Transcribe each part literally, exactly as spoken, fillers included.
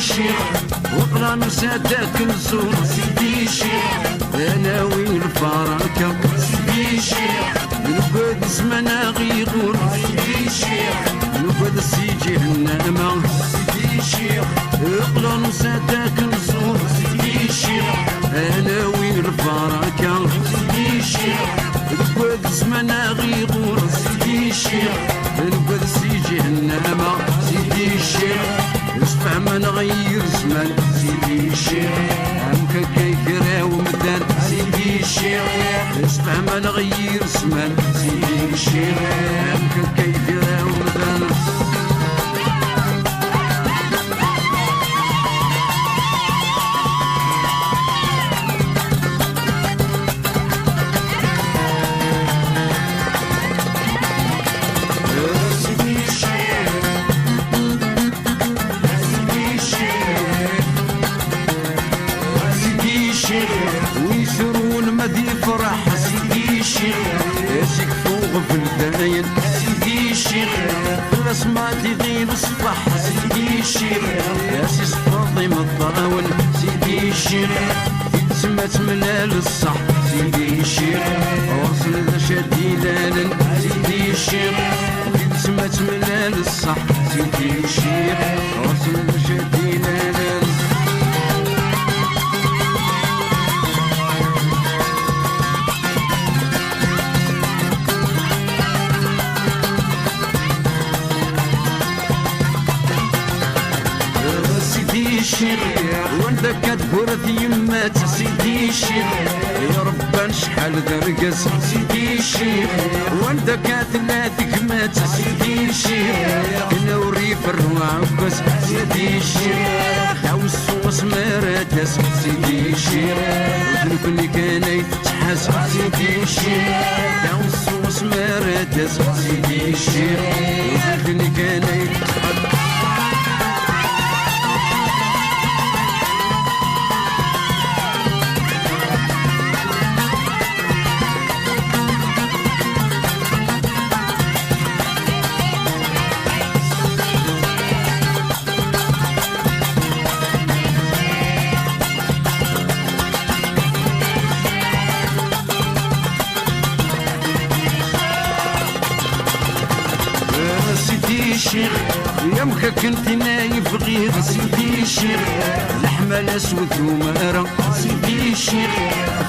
Ccix, waqla nusa-d akken nẓur. Sidi Ccix, ad nawi lbaraka. Sidi Ccix, nugad zzman ad ɣ-iɣur. Sidi Ccix, nugad si ǧihennama. Sidi Ccix, waqla nusa-d akken nẓur. Sidi Ccix, ad nawi lbaraka. Sidi Ccix, nugad zzman ad ɣ-iɣur. Sidi Ccix, nugad si ǧihennama. Sidi Ccix, sfehmeɣ-aneɣ yir zzman. Sidi Ccix, amek akka i kra umdan. Sidi Ccix, sfehmeɣ-aneɣ yir zzman. Sidi Ccix, amek akka i kra umdan. Sidi Ccix, wi yesrun ma d ifraḥ. Sidi Ccix, as-ikfu ɣbel dayen. Sidi Ccix, fell-as ma d-iɣil ṣṣbeḥ. Sidi Ccix, as-isfeḍ imeṭṭawen. Sidi Ccix, tidet ma temlal ṣṣeḥ. Sidi Ccix, ɣur-sen d acu ad d-ilalen. Sidi Ccix, tidet ma temlal ṣṣeḥ. Sidi Ccix, ɣur-sen d acu ad d-ilalen. Sidi Ccix, wanda akka tgura tyemmat. Sidi Ccix, irebban cḥal d argaz. Sidi Ccix, wanda akka tella tegmat. Sidi Ccix, kna ur iferru ɛekkaz. Sidi Ccix, daw s wass mi ara d-tas. Sidi Ccix, d nekni kan ay tettḥaz. Sidi Ccix, daw s wass mi ara d-tas. Sidi Ccix, d nekni kan ay tettḥaz. Sidi Ccix, yamek akken tin ay bɣiɣ. Sidi Ccix, leḥmala s wudum ara. Sidi Ccix,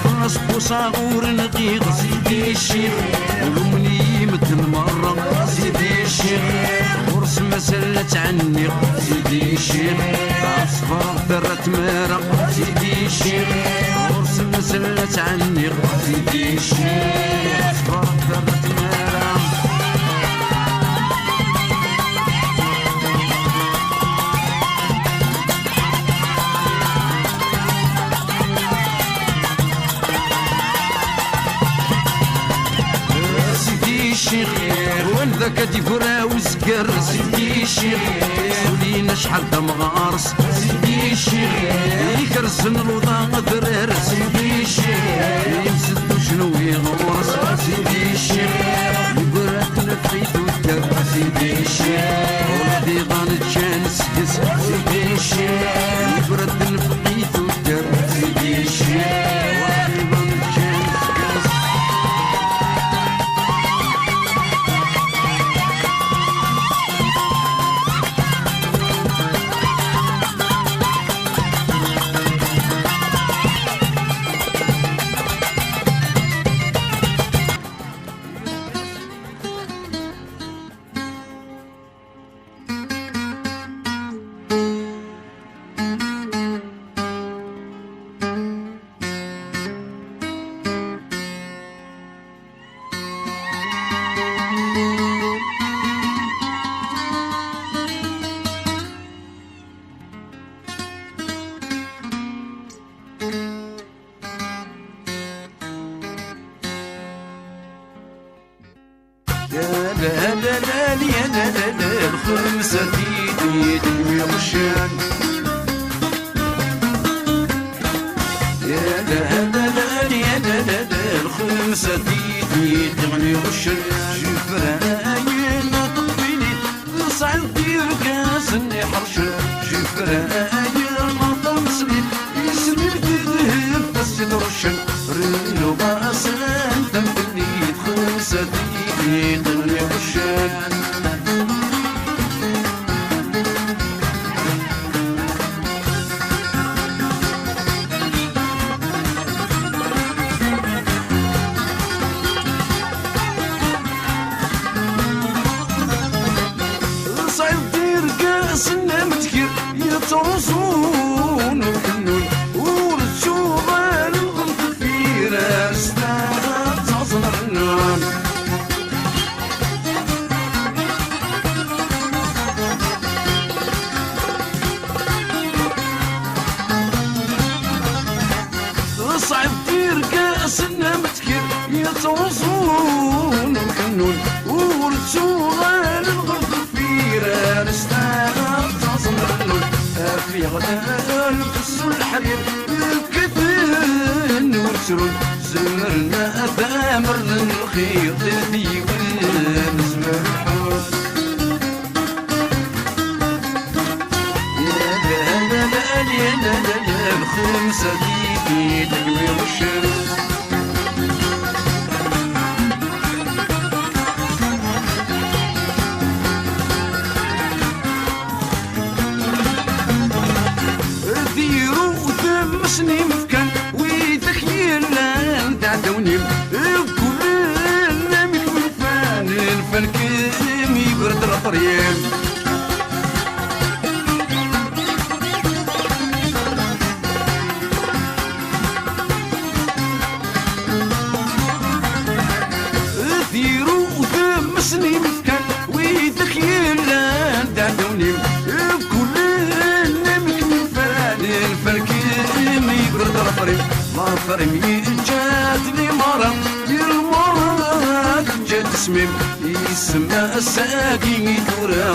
fell-as buṣaɣ ur nɣiɣ. Sidi Ccix, lumen-iyi medden merra. Sidi Ccix, ɣur-s mazal la ttɛenniɣ. Sidi Ccix, ɣef ṣṣber terra tmara. Sidi Ccix, ɣur-s mazal la ttɛenniɣ. Sidi Ccix, ɣef ṣṣber terra tmara. Sidi Ccix, wanda akka d-ibra uzger. Sidi Ccix, ulin acḥal d amɣar-s. Sidi Ccix, ikersen luḍa adrar. Sidi Ccix, yemsed ujenwi ɣur-s. Sidi Ccix, yeggra-d nefqi tuddar. Sidi Ccix, ula d iḍan ččan seg-s. Sidi Ccix, yeggra-d nefqi tuddar. Sidi Ccix, ula d iḍan ččan seg-s. Lxemsa tiṭ yeɣli ɣuccen. Lxemsa tiṭ yeɣli ɣuccen. Jefrayen ṭebbilit, tesɛiḍ tirgazen iḥercen. Jefrayen Irgasen am ddkir yettruẓun ukennun, ur ttuɣal ɣer deffir ar sdaxel ttaẓen rennun. Tesɛiḍ tirgasen am ddkir yettruẓun ukennun, ur ttuɣalen ɣer deffir ar sdaxel ttaẓen rennun. Af yeɣlan fessu leḥrir kkaten ur ttrun, zemren ad amren lxiḍ d yiwen zemren ḥun. Diru tmes n imefkan, widak yellan d aɛdawen-im, ggullen amek mi lfan, lfan-im yebred later-im. Diru tmes n imefkan, widak yellan d aɛdawen-im, ggullen amek mi lfan, lfan-im yebred later-im. Later-im yeǧǧa-t limaṛa, limaṛa teǧǧa-t ttesmim. Isemma ass-agi i tura,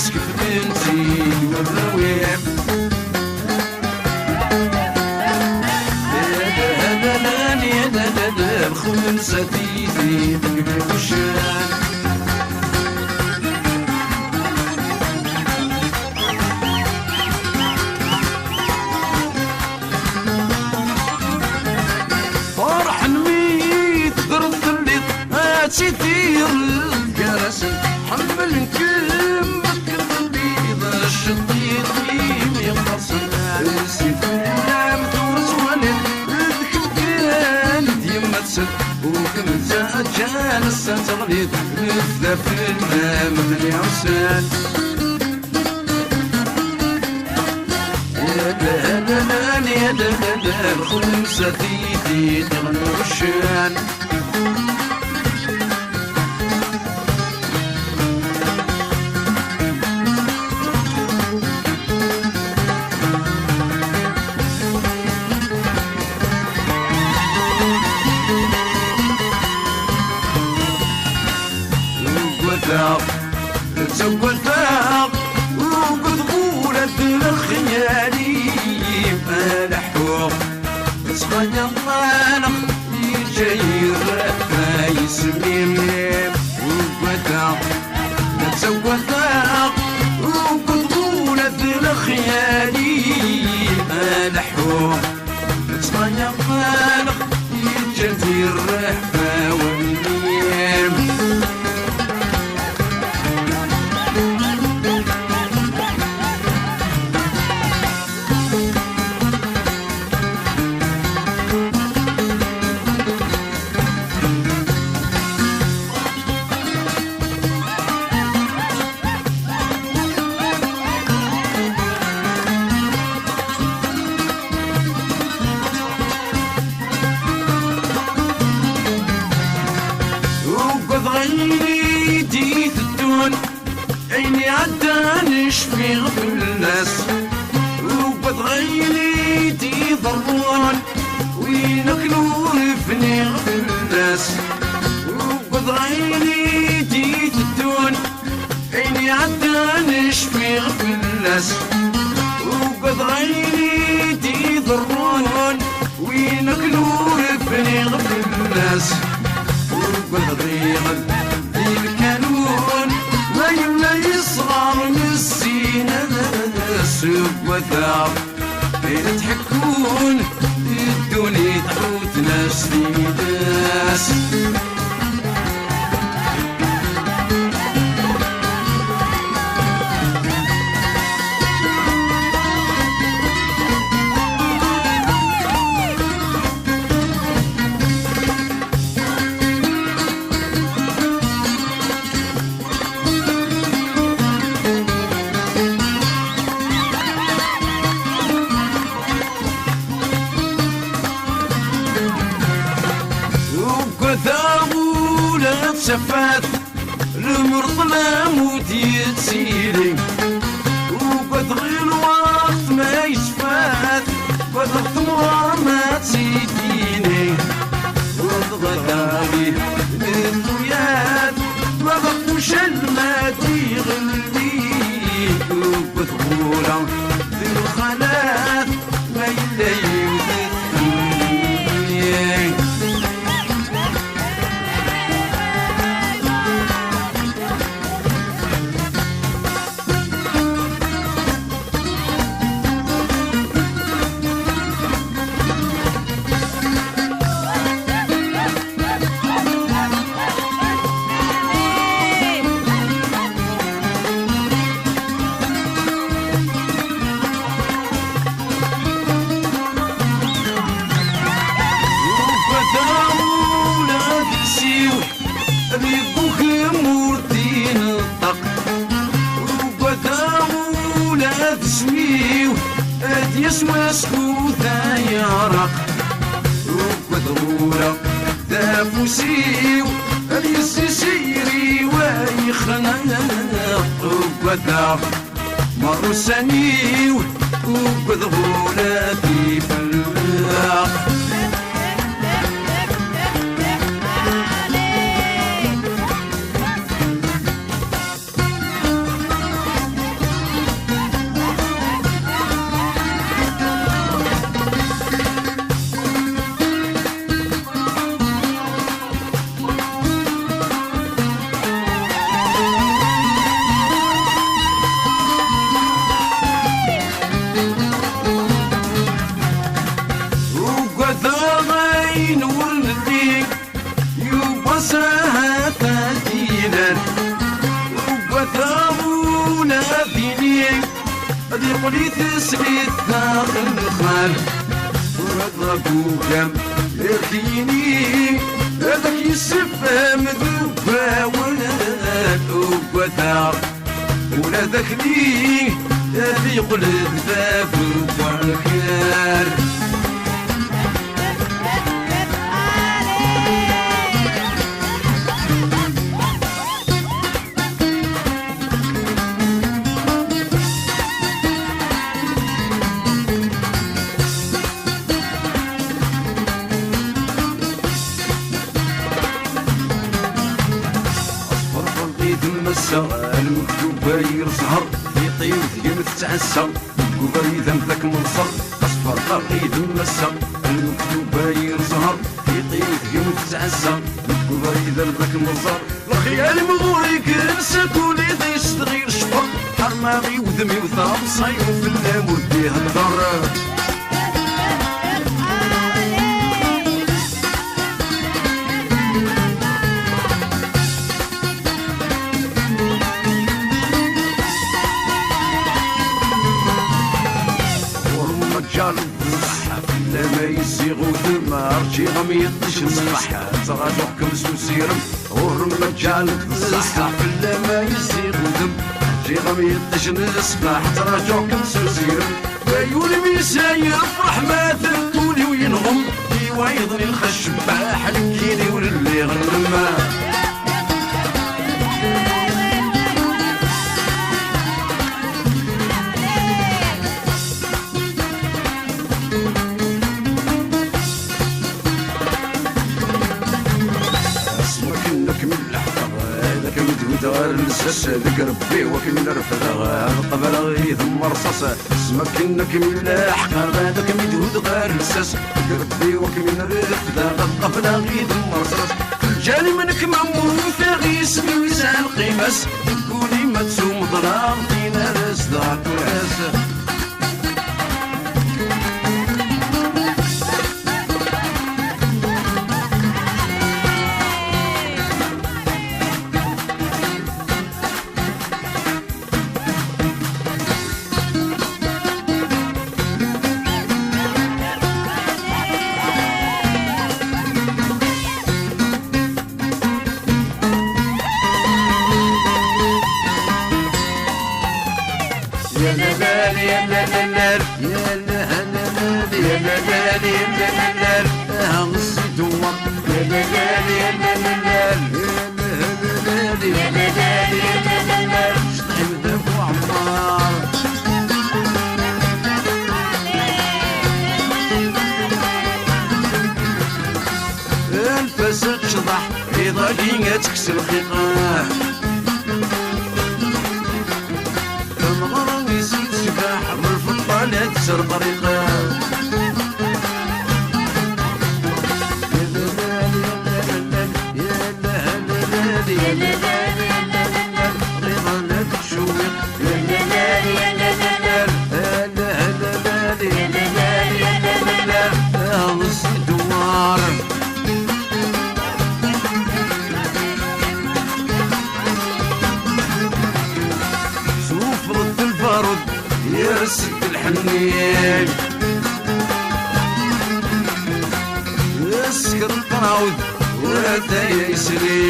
skeflen-tt-id warraw-im. Lxemsa tidi deg wuccan. Ferḥen mi teddreḍ telliḍ, ad tidir gar-asen. Ḥemmlen-kem akken telliḍ, ceddiḍ imi qqersen. Si fell-am tura ttwaliḍ, d kemm kan i d yemma-tsen. U kemm d taǧǧal ass-a teɣliḍ, nebda fell-am mliɣ ussan. Lxemsa tidi ɣlucen. Uggadeɣ, ttaggadeɣ, uggadeɣ ula d lexyal-im ad leḥḥuɣ. Ttxayaleɣ yeǧǧa-yi rrbeḥ yisem-im. Uggadeɣ, ttaggadeɣ, uggadeɣ ula d lexyal-im ad leḥḥuɣ. Ttɣayaɣ faleɣ, yeǧǧa-d rrbeḥ awal-im. Ugadeɣ ayen i d-iteddun, ayen iɛeddan cfiɣ fell-as. Ugadeɣ ayen i d-iḍerrun, win akken ur bniɣ fell-as. Ugadeɣ ayen i d-iteddun, ayen iɛeddan cfiɣ fell-as. Ugadeɣ ayen i d-iḍerrun, win akken ur bniɣ fell-as. Ugadeɣ iɣel di lkanun, ma yella yesɣar nessin ad as-ugadeɣ. Ayen tḥekkun, ddunit ḥuten-as tidas. Tafat, lemmer ṭlam ur d-yettili. Ugad ɣil lweqt ma yecfat, ugad temɣer ma tt-id-yini. Ugad ɣali n tuyat, ugad ucal ma d-iɣelli. Ugad ɣula d lxalat, ma yella yiwet tḥemmel-iyi. Ugadeɣ ula d ssiw ad yeggugem ur d-ineṭṭeq. Ugadeɣ ula d isem-iw ad yas wass ku d ayeɛraq. Ugadeɣ ula d afus-iw ad yessisiri wa yexneq. Ugadeɣ ma ussan-iw ugdeɣ ula d ifelleq. Ugadeɣ ayen ur nelli, yuba sahat ad d-inan. Ugadeɣ ula d ini ad yeqqel i teslit daxel lxal. Tura d agugam irk-yini ad ak-yessefhem d ubawel. Ugadeɣ ula d akli ad yeqqel d bab n wakal. Asferfer idem ass-a, lmektub yir zzher, tiṭ-iw tgem tettɛassa, deg ubrid am dak meẓẓer. Asferfer idem ass-a, lmektub yir zzher, tiṭ-iw tgem tettɛassa, deg ubrid am dak meẓẓer. Lexyal imɣur iger s akuli d isdɣir cfeq, ḥerma i wudem-iw taḍsa-iw fell-am ur d-ihedder. Ur maǧǧal ṣṣeḥḥa fell-am ay ziɣ udem, rǧiɣ am yiṭij n ṣṣbeḥ, ttraǧuɣ-kem s usirem. Ur maǧǧal ṣṣeḥḥa fell-am ay ziɣ udem, rǧiɣ am yiṭij n ṣṣbeḥ, ttraǧuɣ-kem s usirem. Ay ul-im yesɛa yefreḥ ma ul-iw yenɣem, i wayeḍ n lxac cebbaḥ, nekkini ur lliɣ nnem. Asma akken ad kem-id-leḥqeɣ, ad kem-id-huddeɣ ar lsas, deg Rebbi-w ad kem-id-refdeɣ, ad qebleɣ yid-m rṣas. Asma akken ad kem-id-leḥqeɣ, ad kem-id-huddeɣ ar lsas, deg Rebbi-w ad kem-id-refdeɣ, ad qebleɣ yid-m rṣas. Lǧal-im nekk ma mmut, aɣ isem-iw yesɛa lqima-s, deg wul-im ad tumḍleɣ, tin ara s-dɣa tura-s. يا لالي يا لالي يا لالي يا لالي يا لالي يا لالي يا لالي يا لالي Ccḍeḥ-iw d Abu Ɛemmar. Anef-as ad tecḍeḥ, iḍ-agi ad tekkes lxiq. Tameɣra-is tecbeḥ, lfeṭṭa la tettreqriq. Ɣiḍa la tettcewwiq. Ɣ-s-d-dewwar. Sufeḍ-d lbarud, yers-d lḥenni. Skeḍ lqerɛud, ur ataya yesli.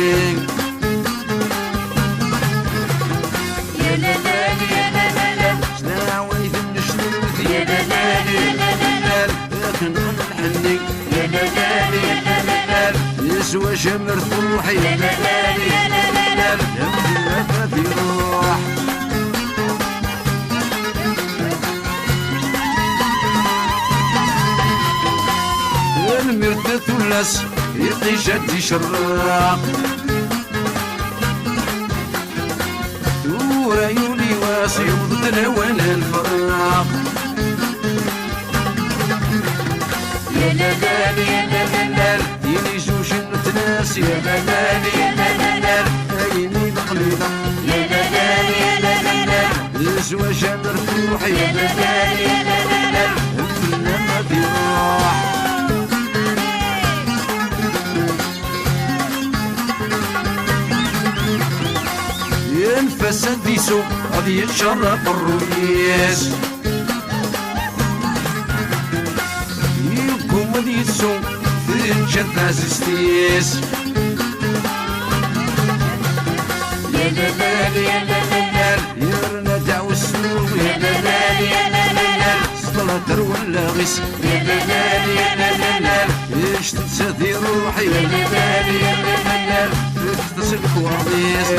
Ya la la la la la la. Ccḍeḥ-iw d nnecnut. Ya la la la la la la. Xenqen lḥenni. Ya la la la la la la. Yeswa camer truḥ. Ya la la la la la la. Lḥenni ad iruḥ. Tanemmirt a tullas, iṭij ad d-icerreq. Tura yuli wass, yewweḍ-d lawan ad nferreq. Ya la la la la la la. Ini zuj n tnas, ya la la la la la la. Ayen i d-qlileɣ, ya la la la la la la. Zwaǧ amer truḥ, ya la la la la la la. Fell-am ad iruḥ. Anef-as ad isu, ad yeččar aqerruy-is. Yegguma ad yessu, teǧǧa taɛzizt-is. Ya la la la la la la. Yerna daɛwessu, ya la la la la la la. Ṣṣeṭla terwa allaɣ-is, ya la la la la la la. Ict-is ad iruḥ, ya la la la la la la. Fket-as lekwaɣeḍ-is.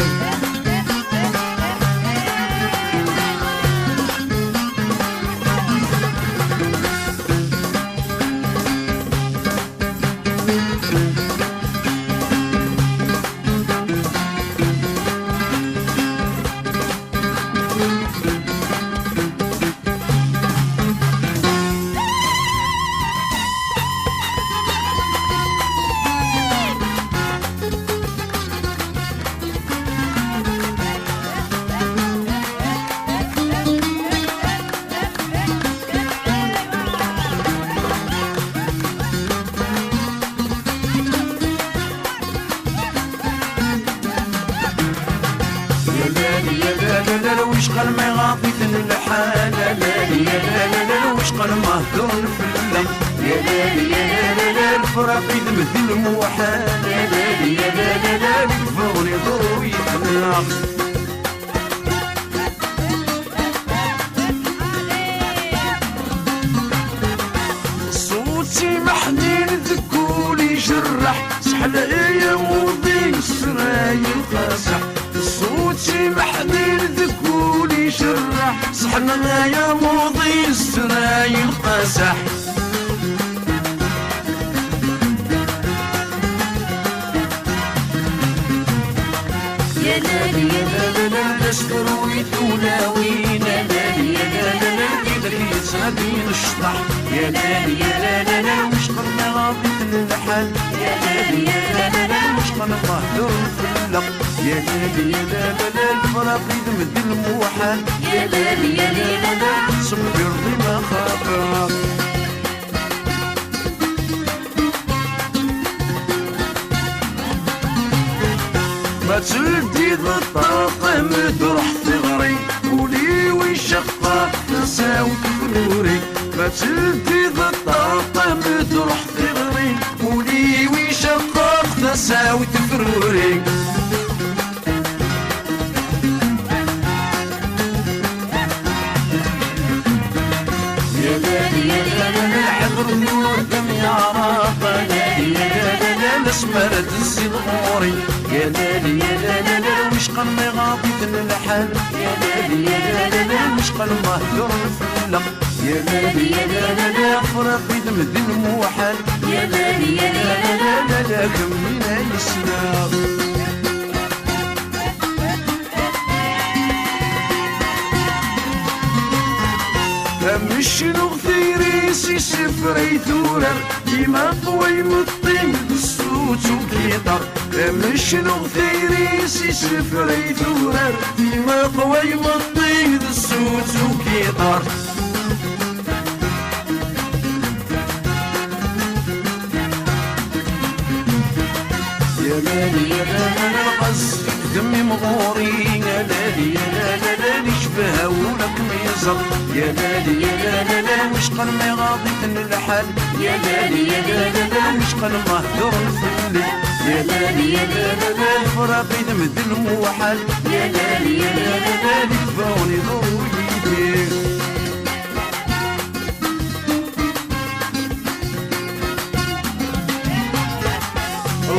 Ya lali, ya lali, ya lali, wicqa ma iɣaḍ-iten lḥal. Ya lali, ya lali, ya lali, wicqa ma heddren fell-am. Ya lali, ya lali, ya lali, lefraq yid-m d lmuḥal. Ya lali, ya lali, ya lali, bɣen iḍru yid-neɣ. Ṣṣut-im aḥnin deg wul ijerreḥ, seḥla-yi uḍi yesray lqaseḥ. Ṣṣut-im aḥnin deg wul ijerreḥ, seḥla-yi uḍi yesray lqaseḥ. Ya lali, ya lali, la, la, la, skerwit tulawin. Ya lali, ya lali, la, la, la, idek yettnadin ccḍeḥ. Ya lali, ya lali, la, la, wicqa ma iɣaḍ-iten lḥal. Ya lali, ya lali, la, la, wicqa ma heddren fell-aɣ. Ya lali, ya lali, la, la, lefraq yid-m d lmuḥal. Ya lali, ya lali, la, la, ṣebbiṛ dima xaṭer. Ma teldiḍ ṭṭaq am d ruḥ tiɣri, ul-iw iceqqeq tasa-w tefruri. Ma teldiḍ ṭṭaq am d ruḥ tiɣri, ul-iw iceqqeq tasa-w tefruri. Ya lali, ya lali, lḥeḍr n wudem yeɛreq. Ya lali, ya lali, Asmi ara d-tezziḍ ɣur-i, ya lali, ya lali, lali, wicqa ma iɣaḍ-iten lḥal. Ya lali, ya lali, lali, wicqa ma heddren fell-aɣ. Ya lali, ya lali, lali, afraq-inem d lmuḥal. Ya lali, ya lali, lali, lali, kemmini yesleɣ. Amecnuɣ tayri-s isefra i turar, imaqwa imeṭṭi d ṣṣut ugiṭar. Amecnuɣ tayri-s isefra i turar, imaqwa imeṭṭi d ṣṣut ugiṭar. Ya lali, ya lali, lali, ɣas d mmi-m ɣur-i, ya lali, ya lali, lali, icbeḥ ula kem-iẓer. Ya lali, ya lali, lali, wicqa ma iɣaḍ-iten lḥal. Ya lali, ya lali, lali, wicqa ma heddren fell-i. Ya lali, ya lali, lali, lefraq-inem d lmuḥal. Ya lali, ya lali, lali, kbawen iḍur yid-i.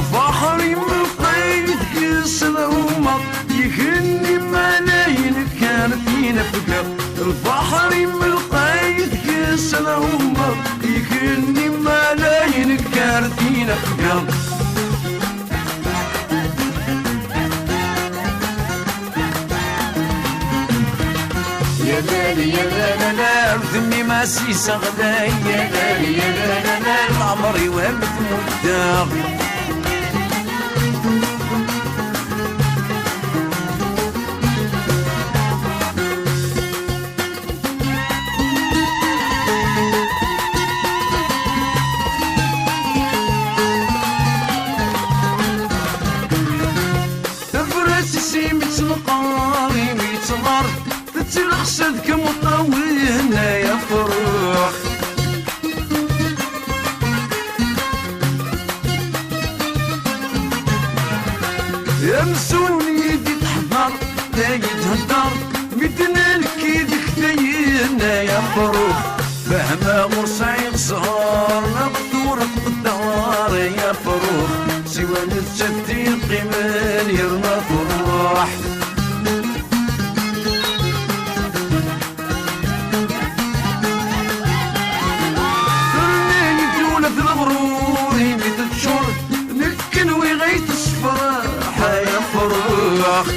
Lbaḥer imelqay deg-s lɛumeṛ, igenni ma la yenker tinefga. Lbaḥer imelqay deg-s lɛumeṛ, igenni ma la yenker tinefga. Ya lali, ya lali, lali, ar d mmi-m as-iseɣlay. Ya lali, ya lali, lali, leɛmer-iw am tmudda. Tabrat-is imi ttneqar, imi ttɣar, tettlexs ad kem-ṭawin ay afrux. Amzun i d-teḥḍer, ay d-thedder, mi d-nelki deg tayin ay afrux. Fehmeɣ ur sɛiɣ zzher, neɣ tura tqedder ay afrux. Siwa nettat d-yeqqimen yerna truḥ. Terna-yi-d ula d leɣrur imi teččur, d kenwi ay tessefraḥ ay afrux.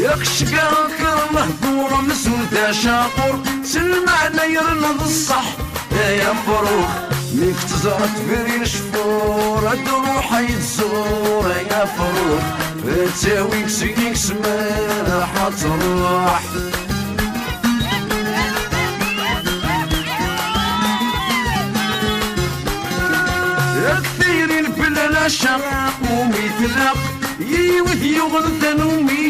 Yaqcga akker lehdur amzun d acaqur, s lmeɛna yerna d ṣṣeḥ. Ay afrux, mi k-teẓra tebri lecfur, ad truḥ ay tẓur. Ay afrux, ad tawi seg-k ssmaḥ ad truḥ. Ak tayri n bla lacaq umi tlaq, yiwet yuɣen tanumi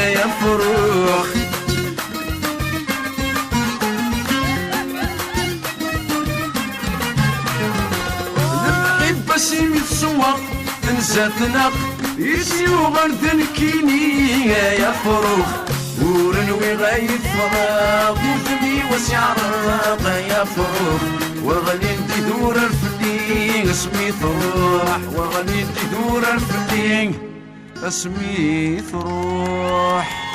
ay afrux. Lḥibba s imi tṣewweq, tenza tneq, i s-yuɣal d nekkini ay afrux. Ur nwiɣ ay ffɣeɣ, udem-iw a s-yeɛreq ay afrux. Wa ɣlin-d idurar fell-i, asmi truḥ. Wa ɣlin-d idurar fell-i, asmi truḥ.